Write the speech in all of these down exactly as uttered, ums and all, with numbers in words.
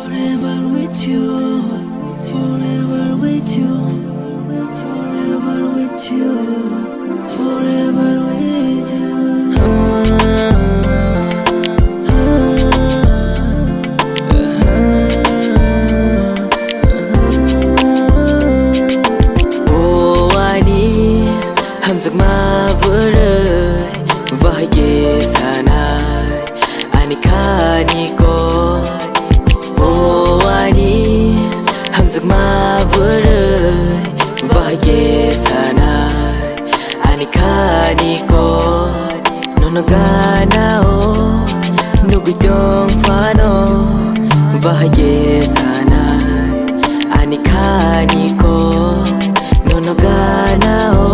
Forever with you, forever with you, forever with you, forever with you. O ani hamjakma bwrwi, bahai khe sanai ani khani kok. O ani hamjakma bwrwi, bahai khe sanai ani khani kok. Nono gana o nugwi tong phano, bahai khe sanai ani khani kok. Nono gana o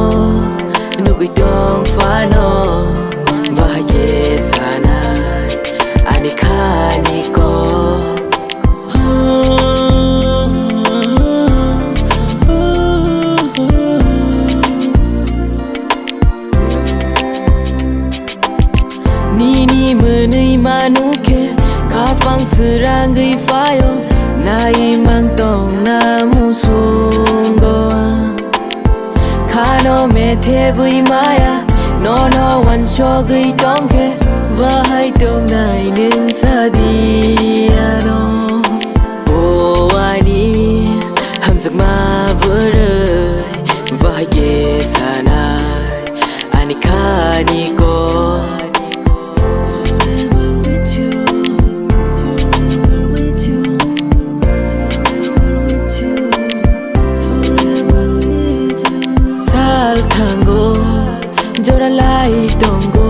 nugwi tong phano, bahai khe sanai ani khani kok. Nini mwnwi manu khe, khapang srangwi phaio, nai mang tongna musungo ang. Khano methebwi maya, nono wansogwi tongkhe, bahai tongnai nwng sadi ano. O ani hamjakma bwrwi, bahai khe sanai ani khani kok. Forever with you, forever with you, forever with you, forever with you. Sal thango, jora lai tongo,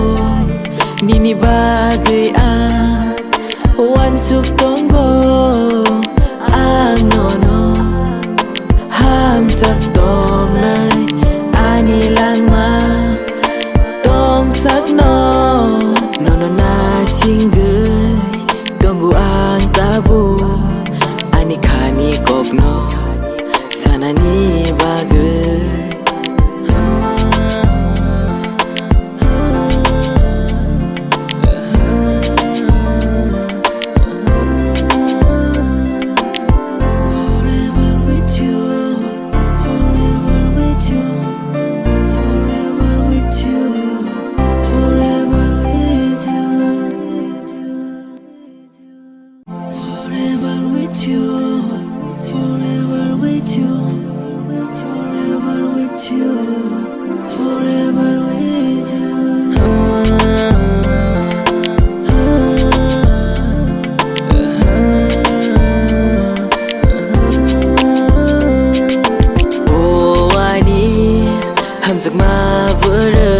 nini bagwi ang uansuk tongo. Ang nono hamjak tongnai ani langma tongsakno, nono naisingwi tongo ang tabuk ani khani kokno sanani bagwi. Forever with you, forever with you, forever with you, forever with you. Forever with you, forever with you, forever with you, forever with you. O ani hamjakma bwrwi,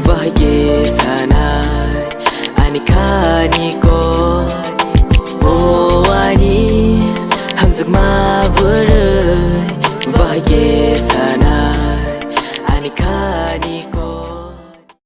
bahai khe sanai ani khani kok. O ani hamjakma bwrwi, bahai khe sanai ani khani kok.